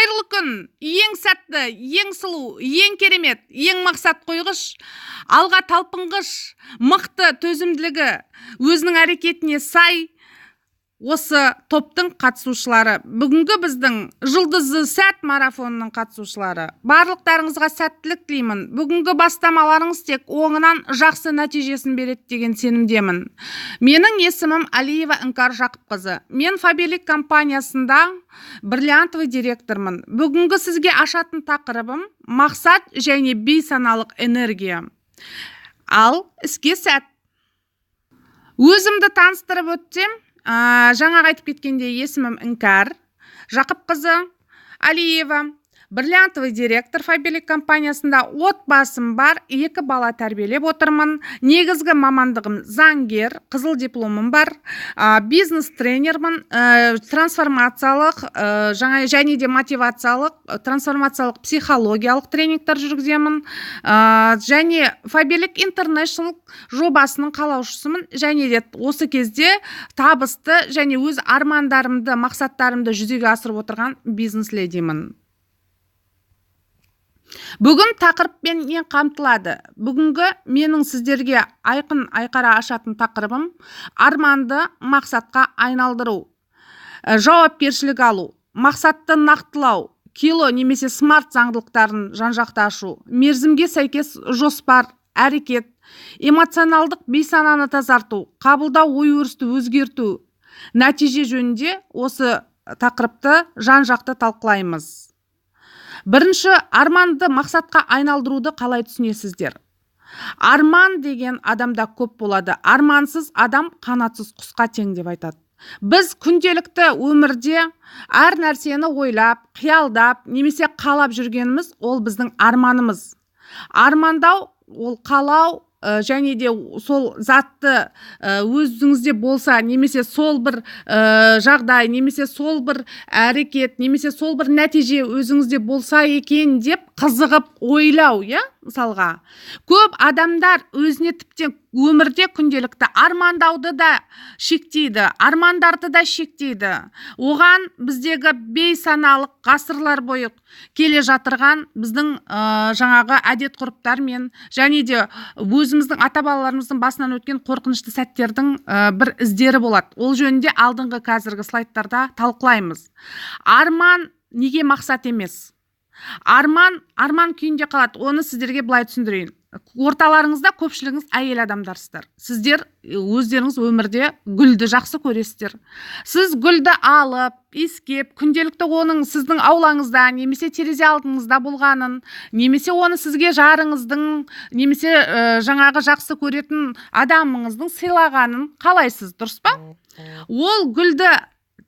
Қайырлы күн! Ең сәтті, ең сұлу, ең керемет, ең мақсат қойғыш, алға талпынғыш, мықты, төзімділігі өзінің әрекетіне сай осы топтың қатысушылары, бүгінгі біздің «Жұлдызды сәт» марафонының қатысушылары, барлықтарыңызға сәттілік тілеймін. Бүгінгі бастамаларыңыз тек оңынан жақсы нәтижесін береді деген сенімдемін. Менің есімім Алиева Іңкәр Жақыпқызы. Мен Фаберлик компаниясында бриллиантовый директормын. Бүгінгі сізге ашатын тақырыбым: мақсат және бейсаналық энергия. Ал іске сәт! Өзімді таныстырып өтсем, жаңағы айтып кеткендей, есімім Іңкәр Жақыпқызы Алиева, бриллиантовый директор Фаберлик компаниясында. Отбасым бар, екі бала тәрбиелеп отырмын. Негізгі мамандығым заңгер, қызыл дипломым бар. Бизнес тренермін, трансформациялық жаңа және де мотивациялық, трансформациялық психологиялық тренингтер жүргіземін және Фаберлик Интернешнл жобасының қалаушысымын және де осы кезде табысты және өз армандарымды, мақсаттарымды жүзеге асырып отырған бизнес ледимін. Бүгін тақырыппен не қамтылады? Бүгінгі менің сіздерге айқын айқара ашатын тақырыбым: арманды мақсатқа айналдыру, жауапкершілік алу, мақсатты нақтылау, кило немесе смарт заңдылықтарын жан жақты ашу, мерзімге сәйкес жоспар, әрекет, эмоционалдық бейсананы тазарту, қабылдау, ой өрісті өзгерту, нәтиже жөнінде осы тақырыпты жан жақты талқылаймыз. Бірінші, арманды мақсатқа айналдыруды қалай түсінесіздер? Арман деген адамда көп болады. Армансыз адам қанатсыз құсқа тең деп айтады. Біз күнделікті өмірде әр нәрсені ойлап, қиялдап немесе қалап жүргеніміз, ол біздің арманымыз. Армандау ол қалау және де сол затты өзіңізде болса немесе сол бір жағдай немесе сол бір әрекет немесе сол бір нәтиже өзіңізде болса екен деп қызығып ойлау, иә. Мысалға, көп адамдар өзіне тіптен өмірде күнделікті армандауды да шектейді, армандарды да шектейді. Оған біздегі бейсаналық, ғасырлар бойы келе жатырған біздің жаңағы әдет ғұрыптармен және де өзіміздің ата бабаларымыздың басынан өткен қорқынышты сәттердің бір іздері болады. Ол жөнінде алдыңғы қазіргі слайдтарда талқылаймыз. Арман неге мақсат емес? Арман арман күйінде қалады. Оны сіздерге былай түсіндірейін. Орталарыңызда көпшілігіңіз әйел адамдарсыздар. Сіздер өздеріңіз өмірде гүлді жақсы көресіздер. Сіз гүлді алып, иіскеп, күнделікті оның сіздің аулаңызда немесе терезе алдыңызда болғанын немесе оны сізге жарыңыздың немесе жаңағы жақсы көретін адамыңыздың сыйлағанын қалайсыз, дұрыс па? Ол гүлді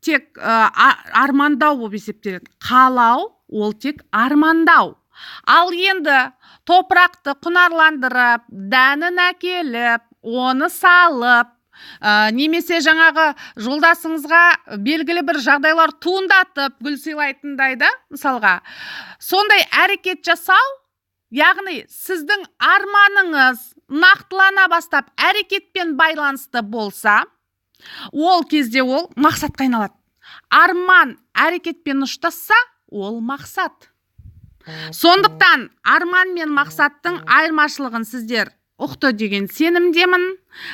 тек армандау болып есептеледі. Қалау ол тек армандау. Ал енді топырақты құнарландырып, дәнін әкеліп, оны салып, немесе жаңағы жолдасыңызға белгілі бір жағдайлар туындатып, гүл сыйлайтындай да, мысалға, сондай әрекет жасау, яғни сіздің арманыңыз нақтылана бастап, әрекетпен байланысты болса, ол кезде ол мақсатқа айналады. Арман әрекетпен ұштасса, ол мақсат. Сондықтан арман мен мақсаттың айырмашылығын сіздер ұқты деген сенімдемін.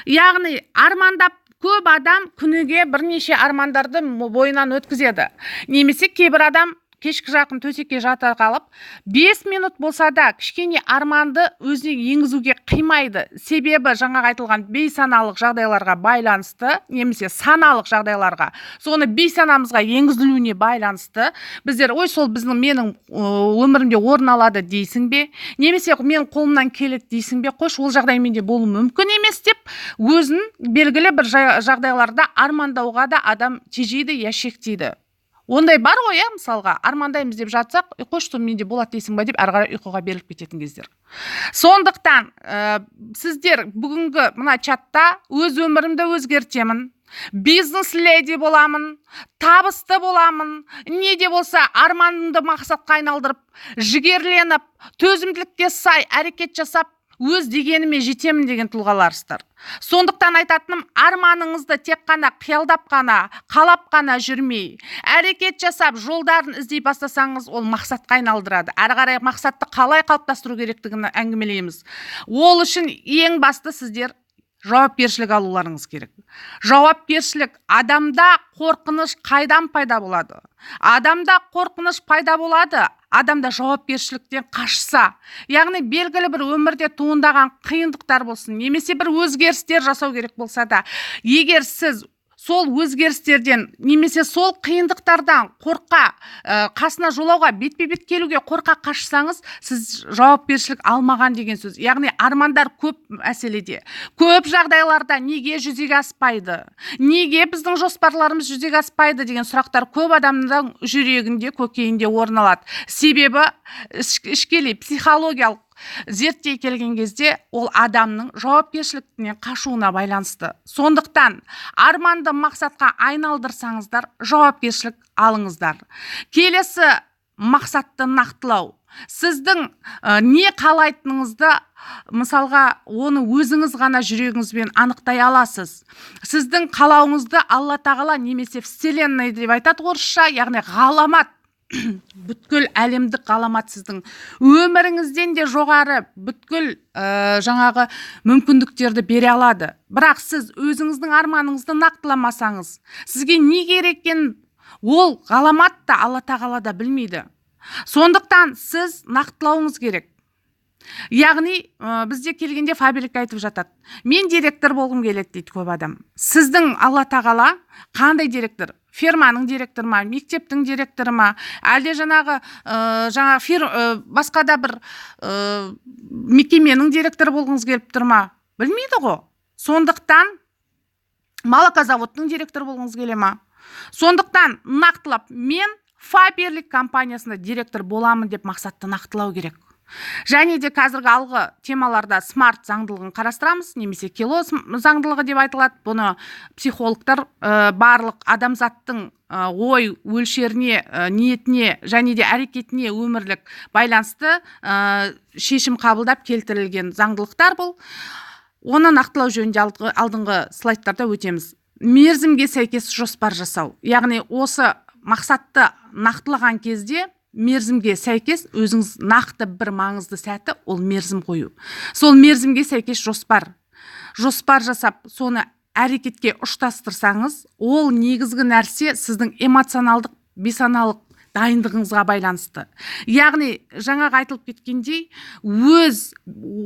Яғни армандап, көп адам күніге бірнеше армандарды бойынан өткізеді немесе кейбір адам кешкі жақын төсекке жата қалып, 5 минут болса да кішкене арманды өзіне енгізуге қимайды. Себебі жаңағы айтылған бейсаналық жағдайларға байланысты немесе саналық жағдайларға, соны бейсанамызға енгізілуіне байланысты біздер: «Ой, сол біздің, менің өмірімде орын алады дейсің бе немесе менің қолымнан келеді дейсің бе, қойшы, ол жағдай менде болуы мүмкін емес» деп өзін белгілі бір жағдайларда армандауға да адам тежейді я шектейді. Ондай бар ғой, иә. Мысалға, армандаймыз деп жатсақ: «Ей, қойшы, сол менде болады дейсің ба?» деп әрі қарай ұйқыға беріліп кететін кездер. Сондықтан сіздер бүгінгі мына чатта «Өз өмірімді өзгертемін, бизнес леди боламын, табысты боламын, не де болса арманымды мақсатқа айналдырып, жігерленіп, төзімділікке сай әрекет жасап, Өз дегеніме жетемін деген тұлғаларсыздар. Сондықтан айтатыным, арманыңызды тек қана қиялдап қана, қалап қана жүрмей, әрекет жасап, жолдарын іздей бастасаңыз, ол мақсатқа айналдырады. Әрі қарай мақсатты қалай қалыптастыру керектігін әңгімелейміз. Ол үшін ең басты сіздер жауапкершілік алуларыңыз керек. Жауапкершілік. Адамда қорқыныш қайдан пайда болады? Адамда қорқыныш пайда болады, адамда жауапкершіліктен қашса. Яғни белгілі бір өмірде туындаған қиындықтар болсын, немесе бір өзгерістер жасау керек болса да, егер сіз сол өзгерістерден немесе сол қиындықтардан қорқа, қасына жолауға, бетпе-бет келуге қорқа қашсаңыз, сіз жауапкершілік алмаған деген сөз. Яғни армандар көп мәселеде, көп жағдайларда неге жүзеге аспайды, неге біздің жоспарларымыз жүзеге аспайды деген сұрақтар көп адамның жүрегінде, көкейінде орын алады. Себебі ішкелей психологиялық зерттей келген кезде ол адамның жауапкершіліктен қашуына байланысты. Сондықтан арманды мақсатқа айналдырсаңыздар, жауапкершілік алыңыздар. Келесі мақсатты нақтылау. Сіздің не қалайтыныңызды, мысалға, оны өзіңіз ғана жүрегіңізбен анықтай аласыз. Сіздің қалауыңызды Алла Тағала немесе Вселенная деп айтады орысша, яғни ғаламат, бүткіл әлемдік ғаламат сіздің өміріңізден де жоғары бүткіл жаңағы мүмкіндіктерді бере алады. Бірақ сіз өзіңіздің арманыңызды нақтыламасаңыз, сізге не керек екенін ол ғаламат та, Алла Тағала да білмейді. Сондықтан сіз нақтылауыңыз керек. Яғни бізде келгенде фабрика айтып жатады, мен директор болғым келеді дейді көп адам. Сіздің Алла Тағала қандай директор? Ферманың директоры ма, мектептің директоры ма, әлде жаңағы басқа да бір мекеменің директоры болғыңыз келіп тұр ма? Білмейді ғой. Сондықтан молокозаводтың директоры болғыңыз келе ма? Сондықтан нақтылап, мен Фаберлик компаниясында директор боламын деп мақсатты нақтылау керек. Және де қазіргі алғы темаларда смарт заңдылығын қарастырамыз, немесе кило заңдылығы деп айтылады. Бұны психологтар, барлық адамзаттың ой өлшеріне, ниетіне және де әрекетіне өмірлік байланысты шешім қабылдап келтірілген заңдылықтар бұл. Оны нақтылау жөнінде алдыңғы слайдтарда өтеміз. Мерзімге сәйкес жоспар жасау. Яғни осы мақсатты нақтылаған кезде мерзімге сәйкес өзіңіз нақты бір маңызды сәті ол мерзім қою. Сол мерзімге сәйкес жоспар. Жоспар жасап, соны әрекетке ұштастырсаңыз, ол негізгі нәрсе сіздің эмоционалдық, бейсаналық дайындығыңызға байланысты. Яғни жаңағы айтылып кеткендей, өз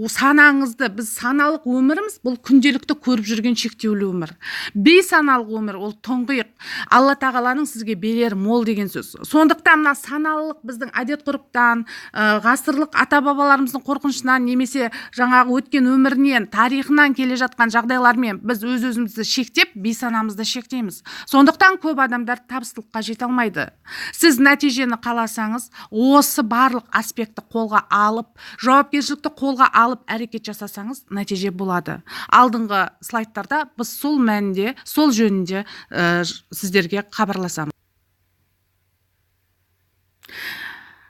санаңызды, біз саналық өміріміз бұл күнделікті көріп жүрген шектеулі өмір. Бейсаналық өмір ол тұңғиық. Алла Тағаланың сізге берері мол деген сөз. Сондықтан мына саналылық біздің әдет ғұрыптан, ғасырлық ата-бабаларымыздың қорқынышынан немесе жаңағы өткен өмірінен, тарихынан келе жатқан жағдайлармен біз өз-өзімізді шектеп, бейсанамызды шектейміз. Сондықтан көп адамдар табыстылыққа жете алмайды. Сіз нәтижені қаласаңыз, осы барлық аспектті қолға алып, жауапкершілікті қолға алып әрекет жасасаңыз, нәтиже болады. Алдыңғы слайдтарда біз сол мәнде, сол жөнінде сіздерге хабарласамыз.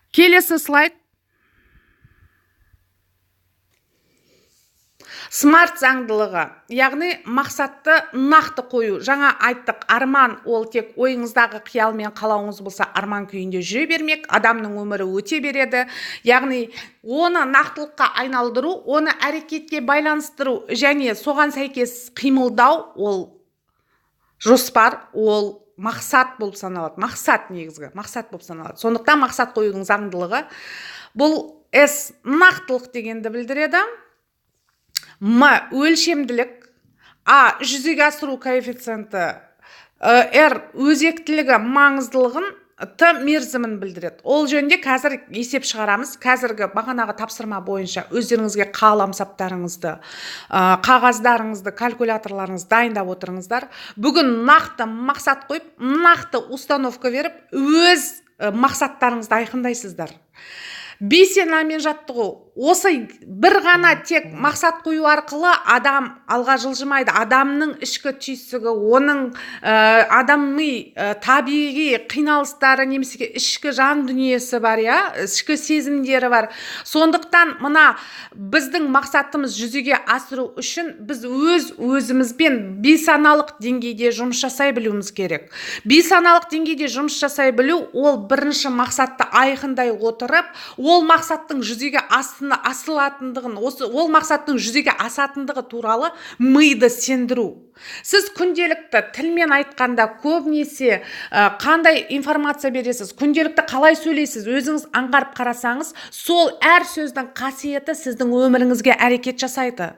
Келесі слайд. Смарт заңдылығы, яғни мақсатты нақты қою. Жаңа айттық, арман ол тек ойыңыздағы қиял мен қалауыңыз болса, арман күйінде жүре бермек, адамның өмірі өте береді. Яғни оны нақтылыққа айналдыру, оны әрекетке байланыстыру және соған сәйкес қимылдау, ол жоспар, ол мақсат болып саналады. Мақсат негізгі, мақсат болып саналады. Сондықтан мақсат қоюдың заңдылығы бұл С нақтылық дегенді білдіреді. М өлшемділік, А жүзеге асыру коэффициенті, Р өзектілігі маңыздылығын, Т мерзімін білдіреді. Ол жөнінде қазір есеп шығарамыз. Қазіргі бағанағы тапсырма бойынша өздеріңізге қаламсаптарыңызды, қағаздарыңызды, калькуляторларыңызды дайындап отырыңыздар. Бүгін нақты мақсат қойып, нақты установка беріп, өз мақсаттарыңызды айқындайсыздар. Бейсанамен жаттығу. Осы бір ғана тек мақсат қою арқылы адам алға жылжымайды. Адамның ішкі түйсігі, оның адами табиғи қиналыстары немесе ішкі жан дүниесі бар, иә, ішкі сезімдері бар. Сондықтан мына біздің мақсатымыз жүзеге асыру үшін біз өз өзімізбен бейсаналық деңгейде жұмыс жасай білуіміз керек. Бейсаналық деңгейде жұмыс жасай білу — ол бірінші мақсатты айқындай отырып, ол мақсаттың жүзеге асылатындығын, осы ол мақсаттың жүзеге асатындығы туралы миды сендіру. Сіз күнделікті тілмен айтқанда көбінесе қандай информация бересіз, күнделікті қалай сөйлейсіз, өзіңіз аңғарып қарасаңыз, сол әр сөздің қасиеті сіздің өміріңізге әрекет жасайды.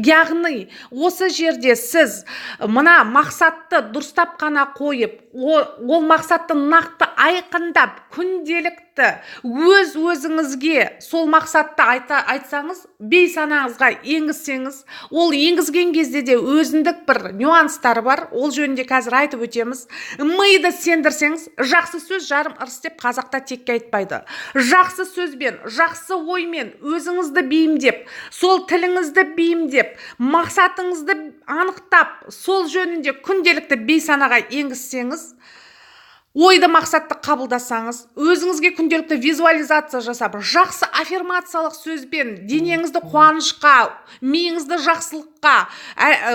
Яғни осы жерде сіз мына мақсатты дұрыстап қана қойып, ол мақсатты нақты айқындап, күнделікті өз өзіңізге сол мақсатты айтсаңыз, бейсанаңызға енгізсеңіз, ол енгізген кезде де өзіндік бір нюанстары бар, ол жөнінде қазір айтып өтеміз. Миды сендірсеңіз, жақсы сөз жарым ырыс деп қазақта текке айтпайды. Жақсы сөзбен, жақсы оймен өзіңізді бейімдеп, сол тіліңізді бейімдеп, мақсатыңызды анықтап, сол жөнінде күнделікті бейсанаға енгізсеңіз, ойды, мақсатты қабылдасаңыз, өзіңізге күнделікті визуализация жасап, жақсы аффирмациялық сөзбен денеңізді қуанышқа, миыңызды жақсылыққа,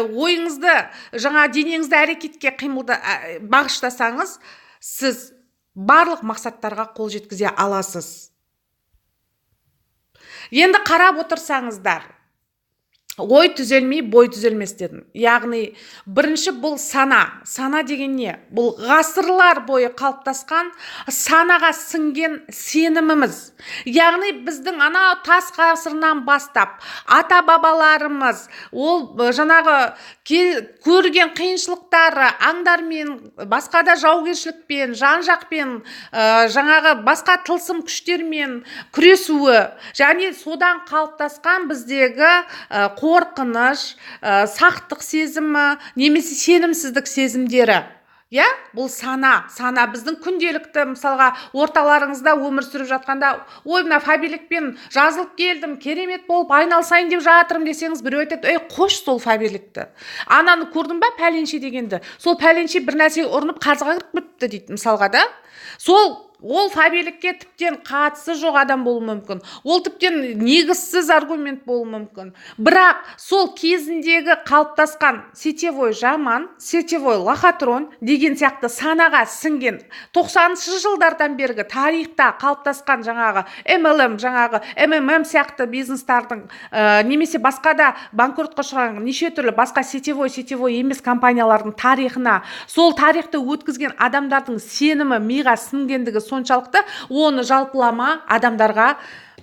ойыңызды, жаңа денеңізді әрекетке қимылда бағыштасаңыз, сіз барлық мақсаттарға қол жеткізе аласыз. Енді қарап отырсаңыздар, ой түзелмей, бой түзелмес дедім. Яғни бірінші бұл сана. Сана деген не? Бұл ғасырлар бойы қалыптасқан, санаға сіңген сеніміміз. Яғни біздің ана тас ғасырынан бастап ата бабаларымыз ол жаңағы көрген қиыншылықтары, аңдармен, басқа да жаугершілікпен, жан жақпен, жаңағы басқа тылсым күштермен күресуі және содан қалыптасқан біздегі қорқыныш, сақтық сезімі немесе сенімсіздік сезімдері. Иә, бұл сана. Сана біздің күнделікті, мысалға, орталарыңызда өмір сүріп жатқанда, ой, мына Фаберликпен жазылып келдім, керемет болып айналысайын деп жатырмын десеңіз, біреу айтады: «Ей, қойшы сол Фаберликті, ананы көрдің ба, пәленше дегенді, сол пәленше бір нәрсеге ұрынып қарызға кіріп кетіпті», — дейді мысалға да. Сол ол Фаберликке тіптен қатысы жоқ адам болуы мүмкін, ол тіптен негізсіз аргумент болуы мүмкін, бірақ сол кезіндегі қалыптасқан сетевой жаман, сетевой лохотрон деген сияқты санаға сіңген, 90-жылдардан бергі тарихта қалыптасқан жаңағы MLM, жаңағы МММ сияқты бизнестардың немесе басқа да банкротқа ұшыраған неше түрлі басқа сетевой, сетевой емес компаниялардың тарихына, сол тарихты өткізген адамдардың сенімі миға сіңгендігі соншалықты, оны жалпылама адамдарға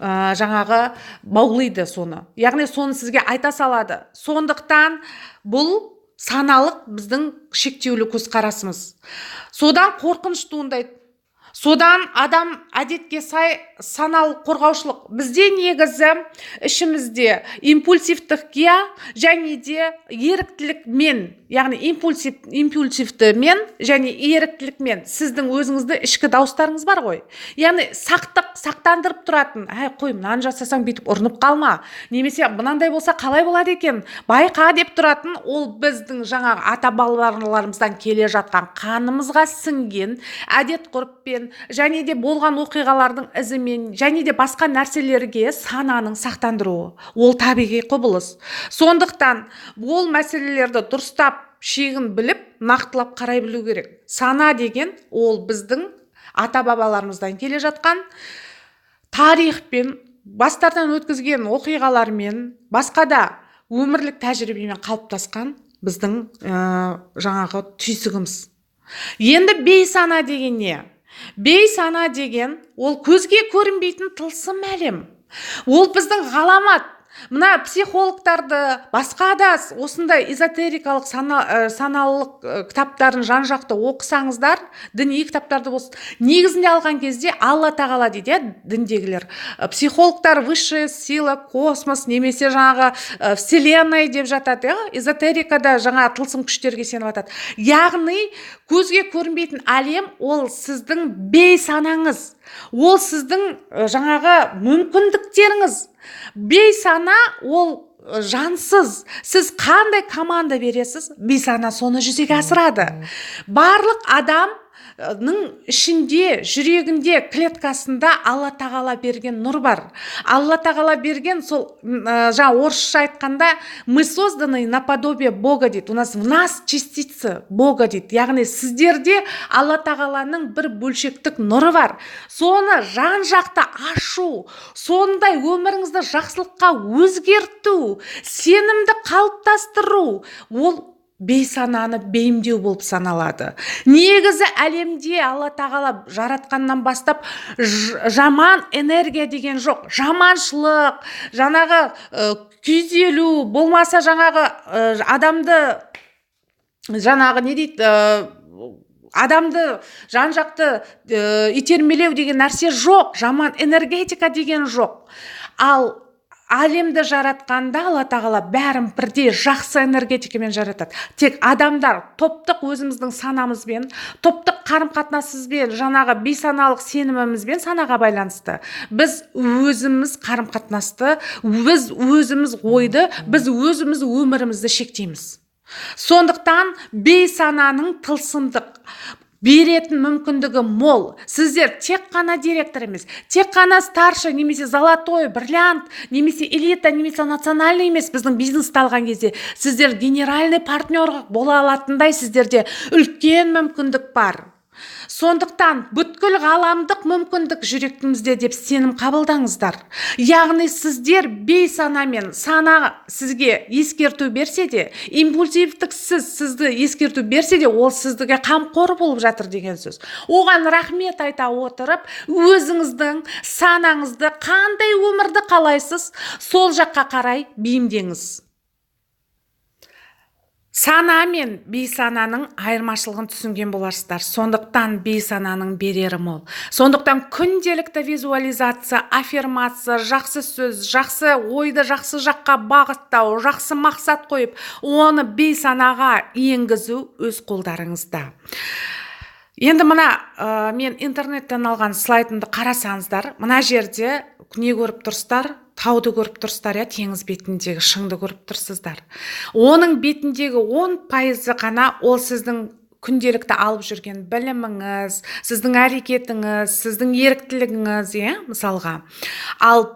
жаңағы баулиды соны, яғни соны сізге айта салады. Сондықтан бұл саналық біздің шектеулі көзқарасымыз. Содан қорқыныш туындайды, содан адам әдетке сай саналы қорғаушылық. Бізде негізі ішімізде импульсивтік я және де еріктілік мен, яғни импульсивті мен және еріктілік мен, сіздің өзіңізді ішкі дауыстарыңыз бар ғой, яғни сақтық, сақтандырып тұратын: «Әй, қой, мынаны жасасаң, бүйтіп ұрынып қалма» немесе «мынандай болса, қалай болады екен, байқа» деп тұратын. Ол біздің жаңағы ата бабаларымыздан келе жатқан, қанымызға сіңген әдет ғұрыппен және де болған оқиғалардың ізімен және де басқа нәрселерге сананың сақтандыруы, ол табиғи құбылыс. Сондықтан ол мәселелерді дұрыстап, шегін біліп, нақтылап қарай білу керек. Сана деген ол біздің ата бабаларымыздан келе жатқан тарихпен, бастардан өткізген оқиғалармен, басқа да өмірлік тәжірибемен қалыптасқан біздің жаңағы түйсігіміз. Енді бейсана деген не? Бейсана деген ол көзге көрінбейтін тылсым әлем, ол біздің ғаламат. Мына психологтарды, басқа да осындай эзотерикалық саналылық кітаптарын жан жақты оқысаңыздар, діни кітаптарды болсын, негізінде алған кезде Алла тағала дейді, иә, діндегілер. Психологтар высшая сила, космос немесе жаңағы вселенная деп жатады, иә, эзотерикада жаңа тылсым күштерге сеніп жатады. Яғни Көзге көрінбейтін әлем ол сіздің бейсанаңыз, ол сіздің жаңағы мүмкіндіктеріңіз. Бейсана ол жансыз. Сіз қандай команда бересіз, бейсана соны жүзеге асырады. Барлық адамның ішінде, жүрегінде, клеткасында Алла Тағала берген нұр бар. Алла Тағала берген сол, жаңа орысша айтқанда, мы созданы наподобие Бога дейді. У нас, в нас частица Бога дейді. Яғни сіздерде Алла Тағаланың бір бөлшектік нұры бар. Соны жан жақты ашу, сондай өміріңізді жақсылыққа өзгерту, сенімді қалыптастыру ол бейсананы бейімдеу болып саналады. Негізі әлемде Алла Тағала жаратқаннан бастап жаман энергия деген жоқ. Жаманшылық, жаңағы күйзелу, болмаса жаңағы адамды, жаңағы не дейді, адамды жан жақты итермелеу деген нәрсе жоқ, жаман энергетика деген жоқ. Ал әлемді жаратқанда Алла Тағала бәрін бірдей жақсы энергетикамен жаратады. Тек адамдар топтық өзіміздің санамызбен, топтық қарым қатынасымызбен, жаңағы бейсаналық сенімімізбен, санаға байланысты біз өзіміз қарым қатынасты, біз өзіміз ойды, біз өзіміз өмірімізді шектейміз. Сондықтан бейсананың тылсымдық беретін мүмкіндігі мол. Сіздер тек қана директор емес, тек қана старший немесе золотой, бриллиант немесе элита немесе национальный емес. Біздің бизнесті алған кезде сіздер генеральный партнер бола алатындай сіздерде үлкен мүмкіндік бар. Сондықтан бүткіл ғаламдық мүмкіндік жүрегімізде деп сенім қабылдаңыздар. Яғни сіздер бейсанамен, сана сізге ескерту берсе де, импульсивтік сізді ескерту берсе де, ол сіздіге қамқор болып жатыр деген сөз. Оған рахмет айта отырып, өзіңіздің санаңызды қандай өмірді қалайсыз, сол жаққа қарай бейімдеңіз. Сана мен бейсананың айырмашылығын түсінген боларсыздар. Сондықтан бейсананың берері мол. Сондықтан күнделікті визуализация, аффирмация, жақсы сөз, жақсы ойды жақсы жаққа бағыттау, жақсы мақсат қойып, оны бейсанаға енгізу өз қолдарыңызда. Енді мына мен интернеттен алған слайдымды қарасаңыздар, мына жерде не көріп тұрсыздар? Тауды көріп тұрсыздар, иә, теңіз бетіндегі шыңды көріп тұрсыздар. Оның бетіндегі 10%-ы ғана ол сіздің күнделікті алып жүрген біліміңіз, сіздің әрекетіңіз, сіздің еріктілігіңіз, иә, мысалға. Ал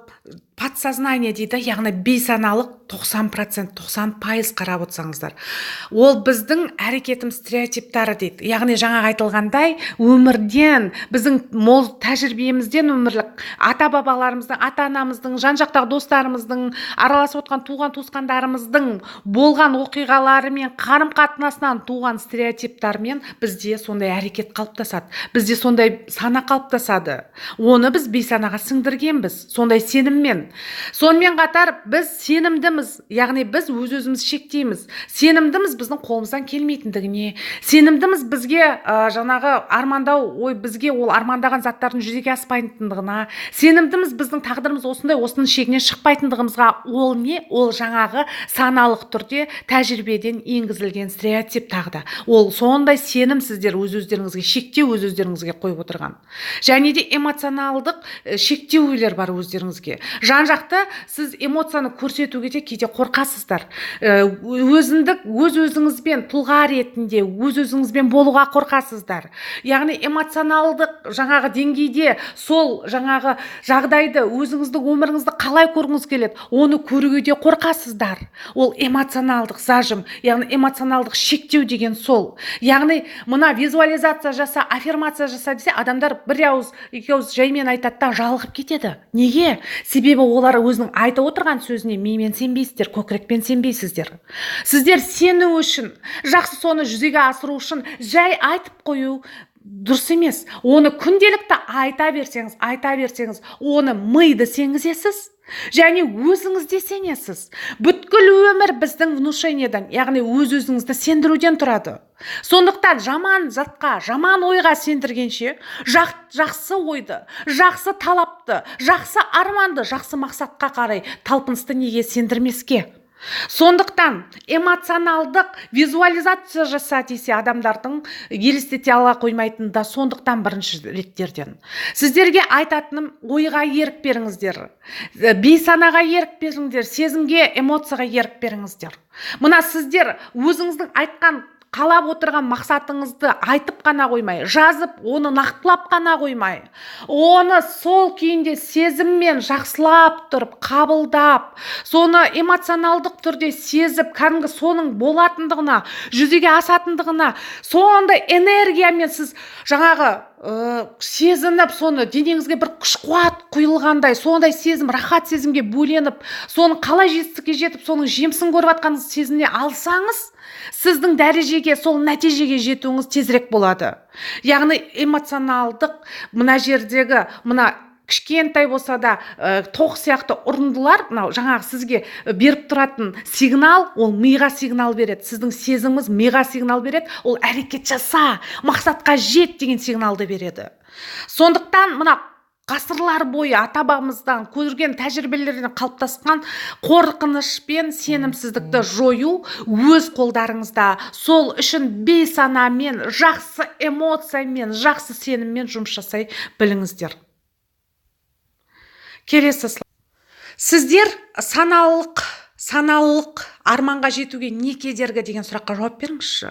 подсознание дейді, яғни бейсаналық 90%, 90% қарап отырсаңыздар, ол біздің әрекетіміз стереотиптары дейді. Яғни жаңағы айтылғандай, өмірден, біздің мол тәжірибемізден, өмірлік ата бабаларымыздың, ата анамыздың, жан жақтағы достарымыздың, араласып отқан туған туысқандарымыздың болған оқиғалары мен қарым қатынасынан туған стереотиптармен бізде сондай әрекет қалыптасады, бізде сондай сана қалыптасады. Оны біз бейсанаға сіңдіргенбіз сондай сеніммен. Сонымен қатар біз сенімдіміз, яғни біз өз өзімізді шектейміз. Сенімдіміз біздің қолымыздан келмейтіндігіне, сенімдіміз бізге жаңағы армандау ой, бізге ол армандаған заттардың жүзеге аспайтындығына, сенімдіміз біздің тағдырымыз осындай, осының шегінен шықпайтындығымызға. Ол не? Ол жаңағы саналық түрде тәжірибеден енгізілген стереотип тағы да. Ол сондай сенім, сіздер өз өздеріңізге шектеу, өз өздеріңізге қойып отырған. Және де эмоционалдық шектеулер бар өздеріңізге. Жан жақты сіз эмоцияны көрсетуге де кейде қорқасыздар. Өзіндік өз өзіңізбен, тұлға ретінде өз өзіңізбен болуға қорқасыздар. Яғни эмоционалдық жаңағы деңгейде сол жаңағы жағдайды, өзіңіздің өміріңізді қалай көргіңіз келеді, оны көруге де қорқасыздар. Ол эмоционалдық зажим, яғни эмоционалдық шектеу деген сол. Яғни мына визуализация жаса, аффирмация жаса десе, адамдар бір ауыз, екі ауыз жаймен айтады да, жалығып кетеді. Неге? Себебі олар өзінің айтып отырған сөзіне мимен сенбейсіздер, көкірекпен сенбейсіздер. Сіздер сену үшін, жақсы соны жүзеге асыру үшін жай айтып қою дұрыс емес. Оны күнделікті айта берсеңіз, айта берсеңіз, оны миды сенгізесіз және өзіңіз де сенесіз. Бүткіл өмір біздің внушениеден, яғни өз өзіңізді сендіруден тұрады. Сондықтан жаман затқа, жаман ойға сендіргенше, жақсы ойды, жақсы талапты, жақсы арманды, жақсы мақсатқа қарай талпынысты неге сендірмеске? Сондықтан эмоционалдық визуализация жаса десе, адамдардың елестете ала қоймайтыны да сондықтан. Бірінші реттерден сіздерге айтатыным: ойға ерік беріңіздер, бейсанаға ерік беріңдер, сезімге, эмоцияға ерік беріңіздер. Мына сіздер өзіңіздің айтқан, қалап отырған мақсатыңызды айтып қана қоймай, жазып, оны нақтылап қана қоймай, оны сол күйінде сезіммен жақсылап тұрып қабылдап, соны эмоционалдық түрде сезіп, кәдімгі соның болатындығына, жүзеге асатындығына сондай энергиямен сіз жаңағы сезініп, соны денеңізге бір күш қуат құйылғандай, сондай сезім, рахат сезімге бөленіп, соның қалай жетістікке жетіп, соның жемісін көріп жатқаныңызды сезіне алсаңыз, сіздің дәрежеге, сол нәтижеге жетуіңіз тезірек болады. Яғни эмоционалдық мына жердегі мына кішкентай болса да тоқ сияқты ұрындылар, мынау жаңағы сізге беріп тұратын сигнал, ол миға сигнал береді. Сіздің сезіміңіз миға сигнал береді, ол әрекет жаса, мақсатқа жет деген сигналды береді. Сондықтан мына ғасырлар бойы ата бабамыздан көрген тәжірибелерден қалыптасқан қорқыныш пен сенімсіздікті жою өз қолдарыңызда. Сол үшін бейсанамен, жақсы эмоциямен, жақсы сеніммен жұмыс жасай біліңіздер. Келесі слайд. Сіздер саналылық арманға жетуге не кедергі деген сұраққа жауап беріңізші.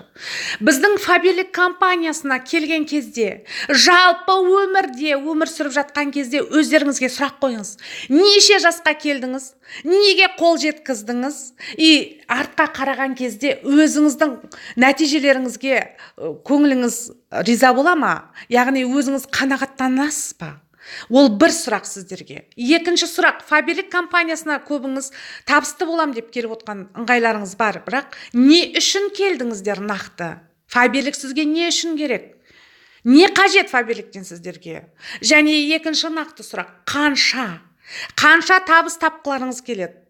Біздің Фаберлик компаниясына келген кезде, жалпы өмірде өмір сүріп жатқан кезде өздеріңізге сұрақ қойыңыз: неше жасқа келдіңіз, неге қол жеткіздіңіз? И артқа қараған кезде өзіңіздің нәтижелеріңізге көңіліңіз риза бола ма, яғни өзіңіз қанағаттанасыз ба? Ол бір сұрақ сіздерге. Екінші сұрақ: Фаберлик компаниясына көбіңіз табысты болам деп келіп отқан ыңғайларыңыз бар, бірақ не үшін келдіңіздер? Нақты Фаберлик сізге не үшін керек, не қажет Фаберликтен сіздерге? Және екінші нақты сұрақ: қанша табыс тапқыларыңыз келеді?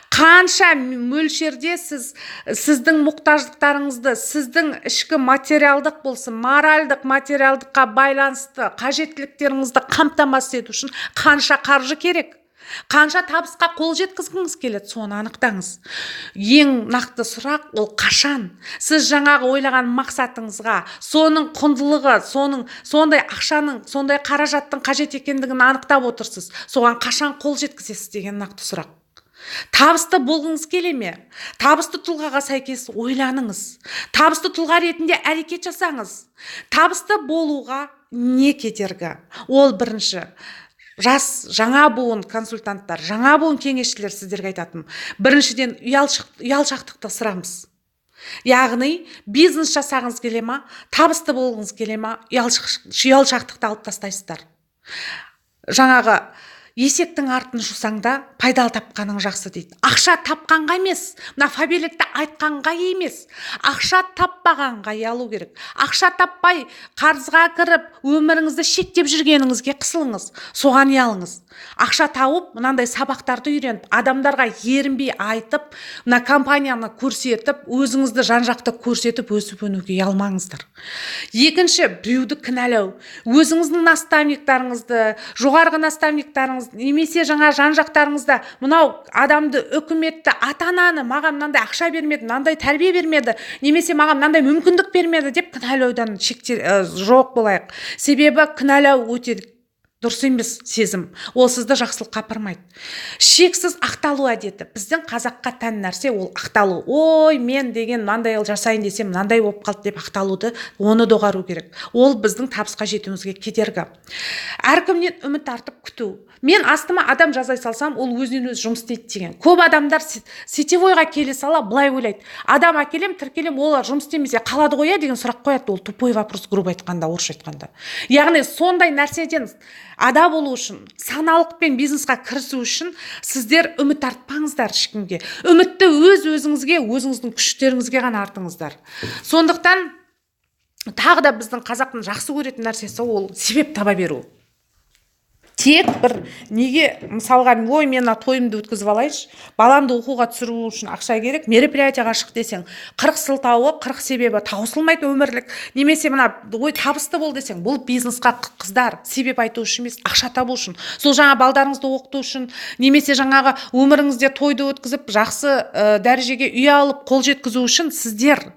Қанша мөлшерде сіз сіздің мұқтаждықтарыңызды, сіздің ішкі материалдық болсын, моральдық, материалдыққа байланысты қажеттіліктеріңізді қамтамасыз ету үшін қанша қаржы керек, қанша табысқа қол жеткізгіңіз келеді, соны анықтаңыз. Ең нақты сұрақ ол: қашан сіз жаңағы ойлаған мақсатыңызға, соның құндылығы, соның сондай ақшаның, сондай қаражаттың қажет екендігін анықтап отырсыз, соған қашан қол жеткізесіз деген нақты сұрақ. Табысты болғыңыз келе ме? Табысты тұлғаға сәйкес ойланыңыз, табысты тұлға ретінде әрекет жасаңыз. Табысты болуға не кедергі? Ол бірінші жас, жаңа буын консультанттар, жаңа буын кеңесшілер, сіздерге айтатыным: біріншіден, ұялшақтықты ысырамыз. Яғни бизнес жасағыңыз келе ма, табысты болғыңыз келе ма, ұялшақтықты алып тастайсыздар. Жаңағы есектің артын жусаң да, пайдалы тапқаның жақсы дейді. Ақша тапқанға емес, мына Фаберликті айтқанға емес, ақша таппағанға ұялу керек. Ақша таппай, қарызға кіріп, өміріңізді шектеп жүргеніңізге қысылыңыз, соған ұялыңыз. Ақша тауып, мынандай сабақтарды үйреніп, адамдарға ерінбей айтып, мына компанияны көрсетіп, өзіңізді жан жақты көрсетіп, өсіп өнуге ұялмаңыздар. Екінші, біреуді кінәлау. Өзіңіздің наставниктарыңызды, жоғарғы наставниктарыңыз немесе жаңа жан жақтарыңызда мынау адамды, үкіметті, ата ананы, маған мынандай ақша бермеді, мынандай тәрбие бермеді немесе маған мынандай мүмкіндік бермеді деп кінәлаудан шекте жоқ болайық. Себебі кінәлау өте дұрыс емес сезім, ол сізді жақсылыққа апармайды. Шексіз ақталу әдеті біздің қазаққа тән нәрсе, ол ақталу. Ой, мен деген мынандай жасайын десем, мынандай болып қалды деп ақталуды, оны доғару керек, ол біздің табысқа жетуімізге кедергі. Әркімнен үміт артып күту. Мен астыма адам жазай салсам, ол өзінен өзі жұмыс істейді деген. Көп адамдар сетевойға келе сала былай ойлайды: адам әкелем, тіркелем, олар жұмыс істемесе қалады ғой, иә, деген сұрақ қояды. Ол тупой вопрос, грубо айтқанда, орысша айтқанда. Яғни сондай нәрседен ада болу үшін, саналықпен бизнесқа кірісу үшін сіздер үміт артпаңыздар ешкімге. Үмітті өз өзіңізге, өзіңіздің күштеріңізге ғана артыңыздар. Сондықтан тағы да біздің қазақтың жақсы көретін нәрсесі ол себеп таба беру. Тек бір неге, мысалға, ой, мен мына тойымды өткізіп алайыншы, баламды оқуға түсіру үшін ақша керек, мероприятияға шық десең, 40 сылтауы, 40 себебі таусылмайды өмірлік. Немесе мына, ой, табысты бол десең, бұл бизнесқа, қыздар, себеп айту үшін емес, ақша табу үшін, сол жаңа балдарыңызды оқыту үшін немесе жаңағы өміріңізде тойды өткізіп, жақсы дәрежеге үй алып, қол жеткізу үшін сіздер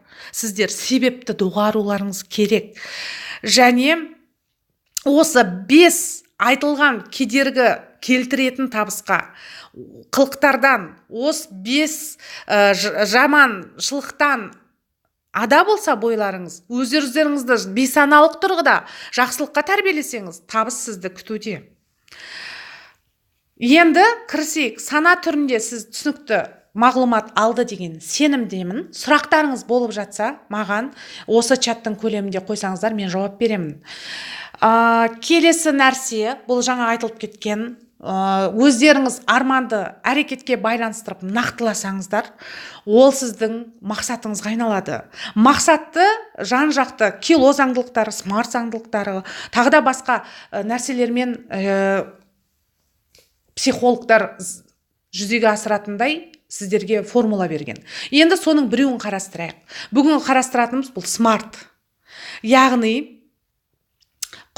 себепті доғаруларыңыз керек. Және осы 5 айтылған кедергі келтіретін табысқа қылықтардан, осы 5 жаманшылықтан ада болса бойларыңыз, өз өздеріңізді бейсаналық тұрғыда жақсылыққа тәрбиелесеңіз, табыс сізді күтуде. Енді кірісейік. Сана түрінде сіз түсінікті мағлұмат алды деген сенімдемін. Сұрақтарыңыз болып жатса, маған осы чаттың көлемінде қойсаңыздар, мен жауап беремін. Келесі нәрсе, бұл жаңа айтылып кеткен, өздеріңіз арманды әрекетке байланыстырып нақтыласаңыздар, ол сіздің мақсатыңызға айналады. Мақсатты жан жақты кило заңдылықтары, смарт заңдылықтары, тағы да басқа нәрселермен психологтар жүзеге асыратындай сіздерге формула берген. Енді соның біреуін қарастырайық. Бүгінгі қарастыратынымыз бұл смарт. Яғни,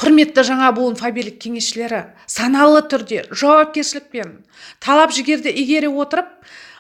құрметті жаңа буын Фаберлик кеңесшілері, саналы түрде, жауапкершілікпен, талап жігерді игере отырып,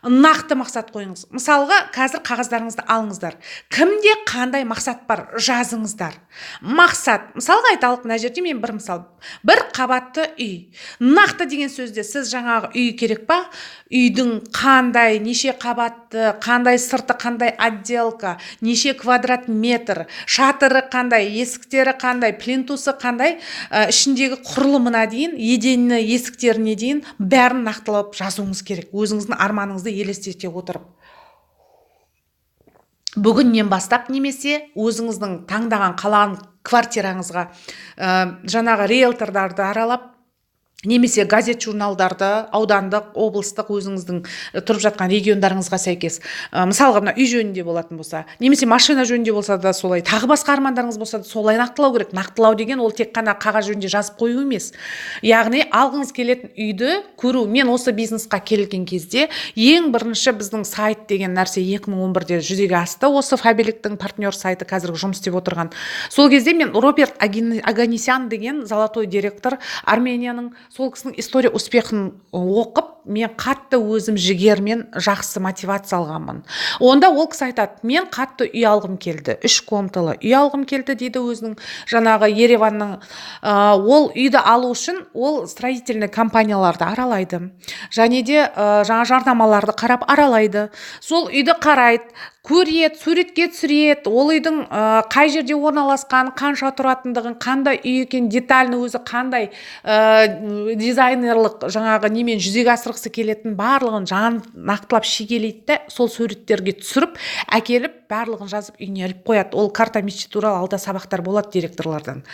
нақты мақсат қойыңыз. Мысалға, қазір қағаздарыңызды алыңыздар. Кімде қандай мақсат бар, жазыңыздар. Мақсат, мысалға айталық, мына жерде мен бір мысал. Бір қабатты үй. Нақты деген сөзде сіз жаңағы үй керек па? Үйдің қандай, неше қабатты, қандай сырты, қандай отделка, неше квадрат метр, шатыры қандай, есіктері қандай, плинтусы қандай, ішіндегі құрылымына дейін, едені, есіктеріне дейін бәрін нақтылап жазуыңыз керек. Өзіңіздің арманыңызды елестете отырып. Бүгіннен бастап немесе өзіңіздің таңдаған қалаған квартираңызға, жаңағы риэлторларды аралап, немесе газет журналдарды, аудандық, облыстық, өзіңіздің тұрып жатқан региондарыңызға сәйкес, мысалға, мына үй жөнінде болатын болса, немесе машина жөнінде болса да солай, тағы басқа армандарыңыз болса да солай нақтылау керек. Нақтылау деген ол тек қана қағаз жөнінде жазып қою емес, яғни алғыңыз келетін үйді көру. Мен осы бизнесқа келген кезде ең бірінші біздің сайт деген нәрсе 2011-де жүзеге асты. Осы Фаберликтің партнер сайты қазіргі жұмыс істеп отырған. Сол кезде мен Роберт Аганесян деген золотой директор Арменияның, сол кісінің «История успехын» оқып, мен қатты өзім жігермен жақсы мотивация алғанмын. Онда ол кісі айтады: мен қатты үй алғым келді, 3 комнаталы үй алғым келді дейді өзінің жаңағы Ереванның. Ол үйді алу үшін ол строительный компанияларды аралайды және де жаңа жарнамаларды қарап аралайды. Сол үйді қарайды, көреді, суретке түсіреді. Ол үйдің қай жерде орналасқан, қанша тұратындығын, қандай үй екенін детально, өзі қандай дизайнерлық жаңағы немен жүзеге асырғысы келетінін барлығын жан нақтылап шегелейді де, сол суреттерге түсіріп әкеліп, барлығын жазып, үйіне іліп қояды. Ол карта мечты туралы алда сабақтар болады директорлардан.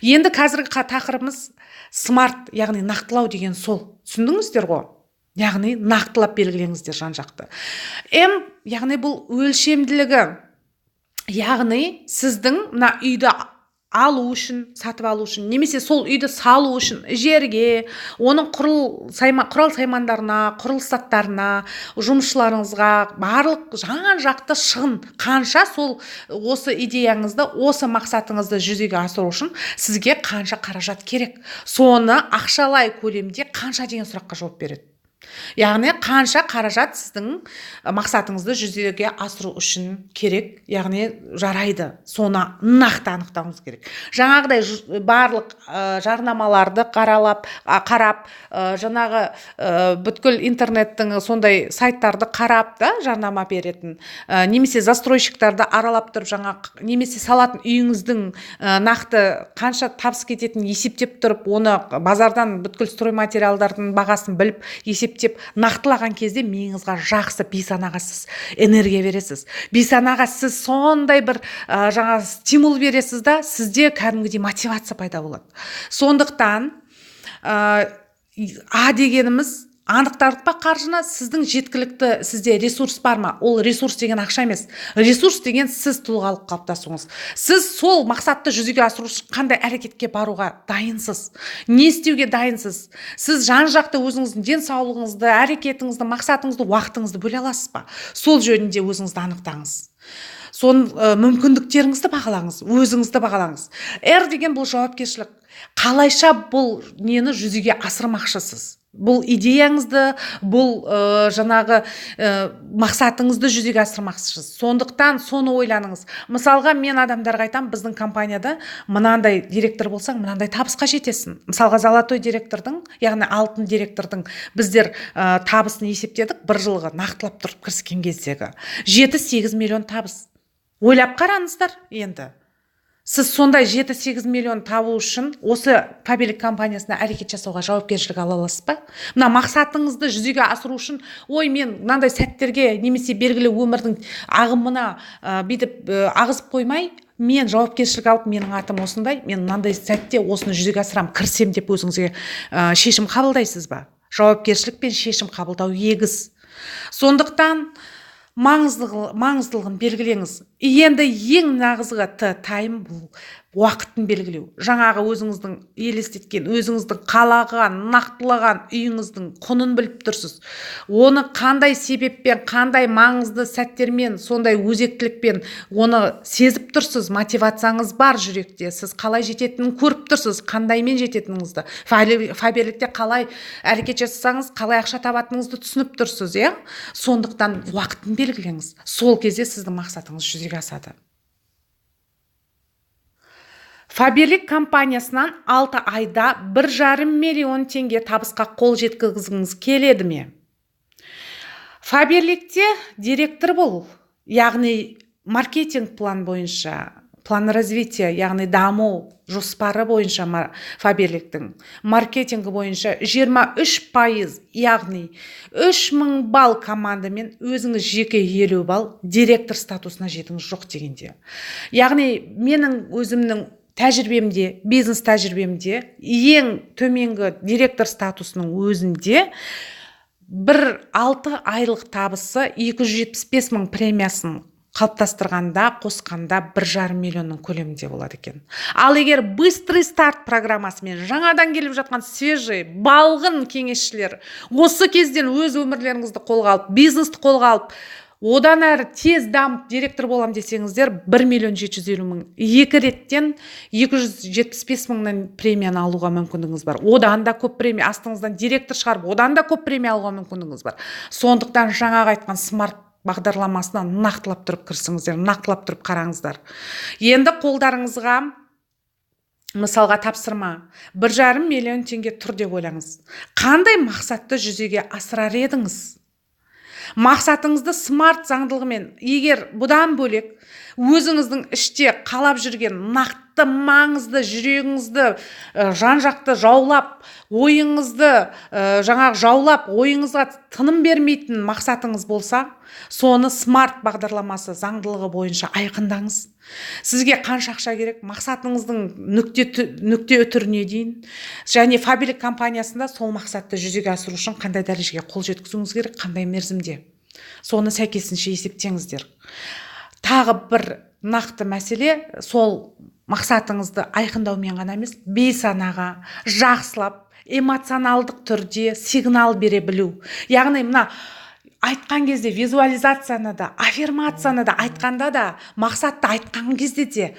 Енді қазіргі тақырыбымыз смарт, яғни нақтылау деген сол. Түсіндіңіздер ғой? Яғни нақтылап белгілеңіздер жан жақты. М, яғни бұл өлшемділігі, яғни сіздің мына үйді алу үшін, сатып алу үшін немесе сол үйді салу үшін жерге, оның құрал саймандарына, құрылыс заттарына, жұмысшыларыңызға, барлық жан жақты шығын қанша, сол осы идеяңызды, осы мақсатыңызды жүзеге асыру үшін сізге қанша қаражат керек, соны ақшалай көлемде қанша деген сұраққа жауап береді. Яғни қанша қаражат сіздің мақсатыңызды жүзеге асыру үшін керек, яғни жарайды, соны нақты анықтауыңыз керек. Жаңағыдай барлық жарнамаларды қарап, жаңағы бүткіл интернеттің сондай сайттарды қарап та, жарнама беретін, немесе застройщиктарды аралап тұрып, жаңа немесе салатын үйіңіздің нақты қанша табыс кететінін есептеп тұрып, оны базардан бүткіл стройматериалдардың бағасын біліп, есептеп нақтылаған кезде миыңызға жақсы, бейсанаға сіз энергия бересіз. Бейсанаға сіз сондай бір жаңа стимул бересіз да, сізде кәдімгідей мотивация пайда болады. Сондықтан А дегеніміз Анықтадық па қаржыны? Сіздің жеткілікті сізде ресурс бар ма? Ол ресурс деген ақша емес. Ресурс деген сіз тұлғалық қалыптасуыңыз. Сіз сол мақсатты жүзеге асыру үшін қандай әрекетке баруға дайынсыз? Не істеуге дайынсыз? Сіз жан-жақты өзіңіздің денсаулығыңызды, әрекетіңізді, мақсатыңызды, уақытыңызды бөле аласыз ба? Сол жөнінде өзіңізді анықтаңыз. Сон мүмкіндіктеріңізді бағалаңыз, өзіңізді бағалаңыз. R деген бұл жауапкершілік. Қалайша бұл нені жүзеге асырмақшысыз? Бұл идеяңызды, бұл жаңағы мақсатыңызды жүзеге асырмақшысыз. Сондықтан соны ойланыңыз. Мысалға, мен адамдарға айтамын, біздің компанияда мынандай директор болсаң, мынандай табысқа жетесің. Мысалға, золотой директордың, яғни алтын директордың біздер табысын есептедік, бір жылғы нақтылап тұрып кіріскен кездегі 7-8 миллион табыс. Ойлап қараңыздар енді. Сіз сондай 7-8 миллион табу үшін осы Фаберлик компаниясына әрекет жасауға жауапкершілік ала аласыз ба? Мына мақсатыңызды жүзеге асыру үшін, ой, мен мынандай сәттерге немесе белгілі өмірдің ағымына бүйтіп ағызып қоймай, мен жауапкершілік алып, менің атым осындай, мен мынандай сәтте осыны жүзеге асырамын, кірсем деп өзіңізге шешім қабылдайсыз ба? Жауапкершілік пен шешім қабылдау егіз. Сондықтан маңыздылығын белгілеңіз. Енді ең нағызғы Т time бұл уақытын белгілеу. Жаңағы өзіңіздің елестеткен, өзіңіздің қалаған, нақтылаған үйіңіздің құнын біліп тұрсыз. Оны қандай себеппен, қандай маңызды сәттермен, сондай өзектілікпен оны сезіп тұрсыз, мотивацияңыз бар жүректе. Сіз қалай жететінін көріп тұрсыз, қандаймен жететініңізді. Фаберликте қалай әрекет жасасаңыз, қалай ақша табатыныңызды түсініп тұрсыз, иә? Сондықтан уақытын белгілеңіз. Сол кезде сіздің мақсатыңыз жүзеге асады. Фаберлик компаниясынан 6 айда 1,5 миллион теңге табысқа қол жеткізгіңіз келеді ме? Фаберликте директор бол, яғни маркетинг план бойынша, план развития, яғни даму жоспары бойынша Фаберликтің маркетингі бойынша 23%, яғни 3000 балл командамен өзіңіз жеке 50 балл директор статусына жетіңіз жоқ дегенде. Яғни менің өзімнің тәжірибемде, бизнес тәжірибемде ең төменгі директор статусының өзінде бір 6 айлық табысы 275 мың премиясын қалыптастырғанда, қосқанда 1,5 миллионның көлемінде болады екен. Ал егер быстрый старт программасымен жаңадан келіп жатқан свежий, балғын кеңесшілер осы кезден өз өмірлеріңізді қолға алып, бизнесті қолға алып, одан әрі тез дамып директор болам десеңіздер, 1 миллион 750 мың, екі реттен 275 мыңнан премияны алуға мүмкіндігіңіз бар. Одан да көп премия, астыңыздан директор шығарып, одан да көп премия алуға мүмкіндігіңіз бар. Сондықтан жаңағы айтқан смарт бағдарламасына нақтылап тұрып кірісіңіздер, нақтылап тұрып қараңыздар. Енді қолдарыңызға мысалға тапсырма 1,5 миллион теңге тұр деп ойлаңыз. Қандай мақсатты жүзеге асырар едіңіз? Мақсатыңызды смарт заңдылығымен, егер бұдан бөлек өзіңіздің іште қалап жүрген нақты маңызды жүрегіңізді жан-жақты жаулап, ойыңызды жаңағы жаулап, ойыңызға тыным бермейтін мақсатыңыз болса, соны смарт бағдарламасы заңдылығы бойынша айқындаңыз. Сізге қанша ақша керек, мақсатыңыздың нүкте үтіріне дейін, және Фаберлик компаниясында сол мақсатты жүзеге асыру үшін қандай дәрежеге қол жеткізуіңіз керек, қандай мерзімде, соны сәйкесінше есептеңіздер. Тағы бір нақты мәселе, сол мақсатыңызды айқындаумен ғана емес, бейсанаға жақсылап эмоционалдық түрде сигнал бере білу. Яғни мына айтқан кезде визуализацияны да, аффирмацияны да айтқанда да, мақсатты айтқан кезде де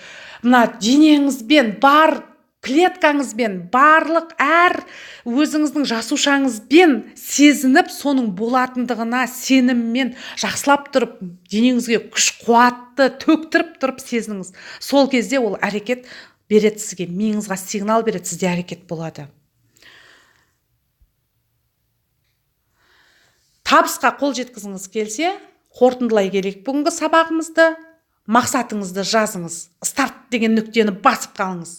мына денеңізбен, бар клеткаңызбен, барлық әр өзіңіздің жасушаңызбен сезініп, соның болатындығына сеніммен жақсылап тұрып, денеңізге күш қуатты төктіріп тұрып сезініңіз. Сол кезде ол әрекет береді сізге, миыңызға сигнал береді, сізде әрекет болады. Табысқа қол жеткізгіңіз келсе, қорытындылай келейік бүгінгі сабағымызды. Мақсатыңызды жазыңыз, старт деген нүктені басып қалыңыз.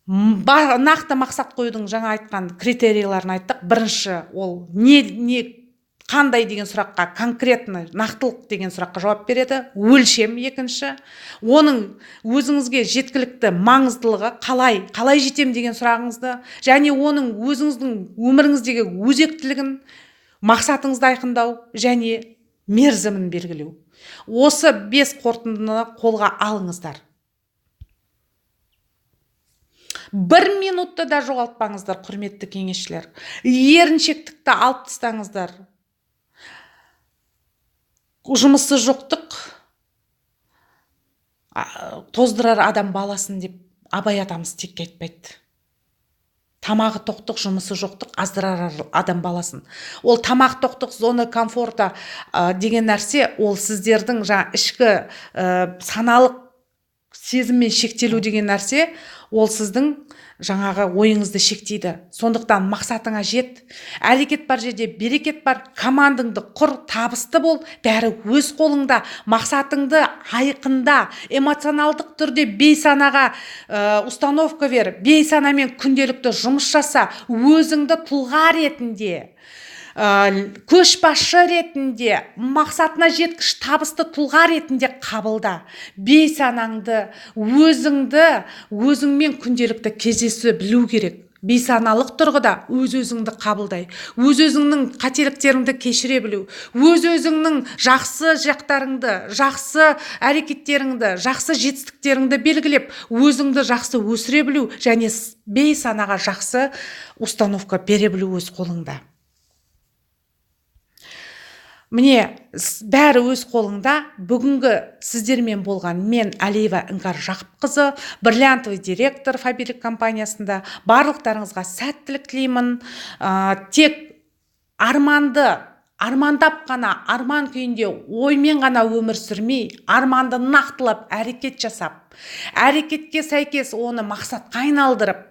Нақты мақсат қоюдың жаңа айтқан критерийлерін айттық. Бірінші, ол не Қандай деген сұраққа конкретно, нақтылық деген сұраққа жауап береді. Өлшем екінші. Оның өзіңізге жеткілікті маңыздылығы, қалай жетем деген сұрағыңызды, және оның өзіңіздің өміріңіздегі өзектілігін, мақсатыңызды айқындау және мерзімін белгілеу. Осы 5 қорытындыны қолға алыңыздар. 1 минутты да жоғалтпаңыздар, құрметті кеңесшілер. Еріншектікті алып тастаңыздар. Жұмысы жоқтық тоздырар адам баласын деп Абай атамыз текке айтпайды. Тамағы тоқтық, жұмысы жоқтық аздырар адам баласын. Ол тамақ тоқтық, зона комфорта деген нәрсе, ол сіздердің жаңа ішкі саналық сезіммен шектелу деген нәрсе, ол сіздің жаңағы ойыңызды шектейді. Сондықтан мақсатыңа жет. Әрекет бар жерде берекет бар. Командаңды құр, табысты бол, бәрі өз қолыңда. Мақсатыңды айқында, эмоционалдық түрде бейсанаға установка бер, бейсанамен күнделікті жұмыс жаса, өзіңді тұлға ретінде, көшбасшы ретінде, мақсатына жеткіш табысты тұлға ретінде қабылда. Бейсанаңды, өзіңді, өзіңмен күнделікті кездесе білу керек. Бейсаналық тұрғыда өз-өзіңді қабылдай, өз-өзіңнің қателіктеріңді кешіре білу, өз-өзіңнің жақсы жақтарыңды, жақсы әрекеттеріңді, жақсы жетістіктеріңді белгілеп, өзіңді жақсы өсіре білу және бейсанаға жақсы установка бере білу өз қолыңда. Міне, бәрі өз қолыңда. Бүгінгі сіздермен болған мен, Әлиева Іңкәр Жақыпқызы, бриллиантовый директор Фаберлик компаниясында. Барлықтарыңызға сәттілік тілеймін. Тек арманды армандап қана, арман күйінде оймен ғана өмір сүрмей, арманды нақтылап әрекет жасап, әрекетке сәйкес оны мақсатқа айналдырып,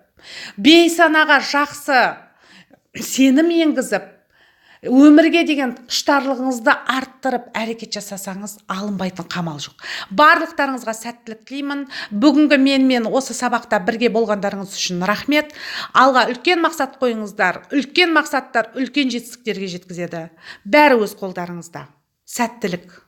бейсанаға жақсы сенім енгізіп, өмірге деген құштарлығыңызды арттырып әрекет жасасаңыз, алынбайтын қамал жоқ. Барлықтарыңызға сәттілік тілеймін. Бүгінгі менімен осы сабақта бірге болғандарыңыз үшін рахмет. Алға үлкен мақсат қойыңыздар. Үлкен мақсаттар үлкен жетістіктерге жеткізеді. Бәрі өз қолдарыңызда. Сәттілік.